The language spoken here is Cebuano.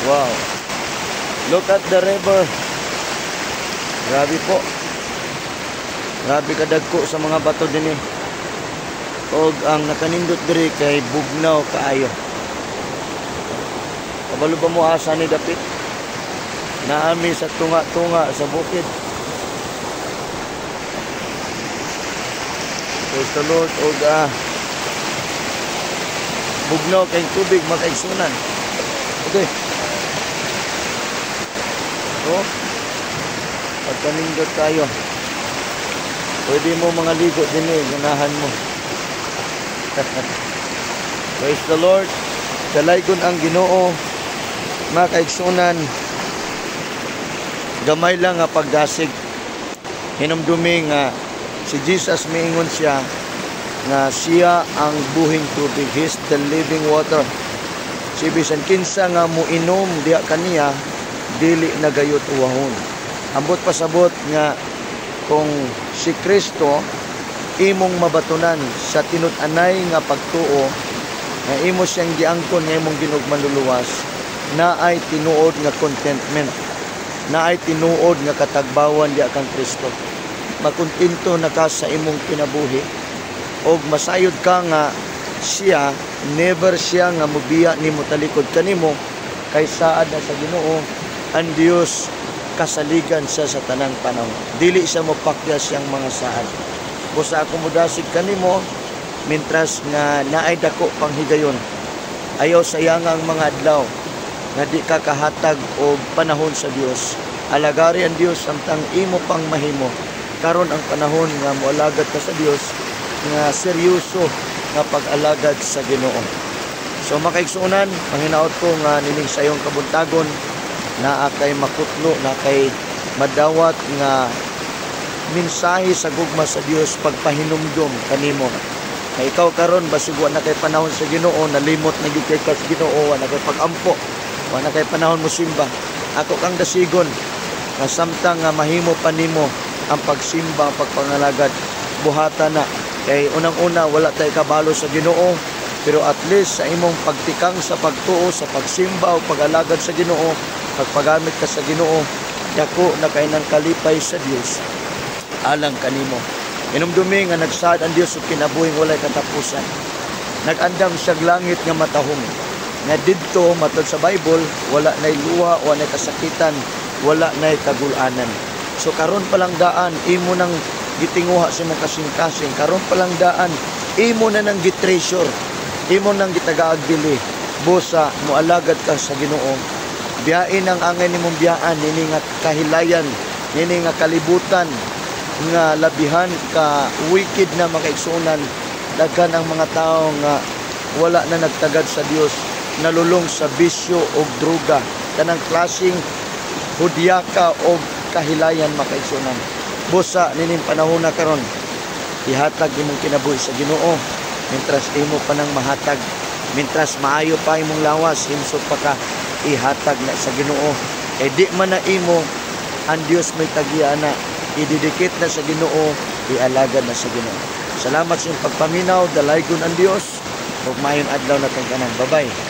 Wow. Look at the river. Grabe po. Grabe kadagko sa mga bato dinhi. Og ang nakanindot diri kay bugnaw kaayo. Kabalo ba mo asa ni dapit? Naa mi sa tunga-tunga sa bukid. Praise the Lord, og bugnaw kay tubig, mga kaigsunan. Okay. Oh. Pagkanindot kayo. Pwede mo mga ligo dinhi, ganahan mo. Praise the Lord. Dalaygon ang Ginoo. Mga kaigsunan, gamay lang nga pagdasig. Hinumdumi nga si Jesus, miingon siya nga siya ang buhing tubig. He's the living water. Si bisan kinsa nga muinom diha kaniya, dili na gayot uwahon. Ambot pasabot nga kung si Kristo imong mabatunan sa tinud-anay nga pagtuo nga imo siyang giangkon nga imong Ginoong Manluluwas, naay tinuod nga contentment, naay tinuod nga katagbawan diha kang Kristo. Makontento na ka sa imong kinabuhi og masayod ka nga siya, never siya nga mubiya nimo, talikod kanimo, kay saad na sa Ginoo ang Dios, kasaligan siya sa tanang panahon. Dili siya mopakya siyang mga saad. Busa ako mudasig kanimo, mintras nga naay dako pang higayon, ayaw sayang ang mga adlaw nga di ka kahatag og panahon sa Dios. Alagari ang Dios samtang imo pang mahimo. Karon ang panahon nga moalagad ka sa Dios, nga seryoso nga pag-alagad sa Ginoo. So mga kaigsuonan, panghinaot ko nga nining sayong kabuntagon naa kay makutlo, naa kay madawat nga mensahe sa gugma sa Dios, pagpahinumdom kanimo. Kay ikaw karon basig wa na kay panahon sa Ginoo, nalimot na gyud kay ka sa Ginoo, wa na kay pagampo, wa na kay panahon mo simba. Ako kang dasigon nga samtang nga mahimo pa nimo ang pagsimba, ang pagpangalagad, buhata na. Kay unang-una, wala tay kabalo sa Ginoo, pero at least sa imong pagtikang sa pagtuo, sa pagsimba o pag-alagad sa Ginoo, pagpagamit ka sa Ginoo, dako na kay nang kalipay sa Dios alang kanimo. Hinumdumi nga nagsaad ang Dios og kinabuhing walay katapusan. Nag-andam siyag langit nga matahom. Nga didto, matod sa Bible, wala nay luha, wala nay kasakitan, wala nay kagulanan. So karon pa lang daan, imo nang gitinguha sa imong kasing-kasing. Karon pa lang daan, imo na nang gitreasure. Imo nang gitagaag dili. Busa moalagad ka sa Ginoo. Biyain ang angay nimong biyaan nini nga kahilayan, nini nga kalibutan nga labihan ka wicked na, mga kaigsuonan. Daghan ang mga tao nga wala na nagtagad sa Dios, nalulong sa bisyo og droga, kanang klaseng hudyaka og kahilayan, mga kaigsuonan. Busa nining panahon na karon, ihatag imong kinabuhi sa Ginoo mintras imo pa nang mahatag, mintras maayo pa imong lawas, himsog pa ka, ihatag na sa Ginoo. Kay di man na imo, ang Dios may tagiya na. Ididikit na sa Ginoo, ialagad na sa Ginoo. Salamat sa inyong pagpaminaw. Dalaygon ang Dios ug maayong adlaw natong tanan. Bye bye.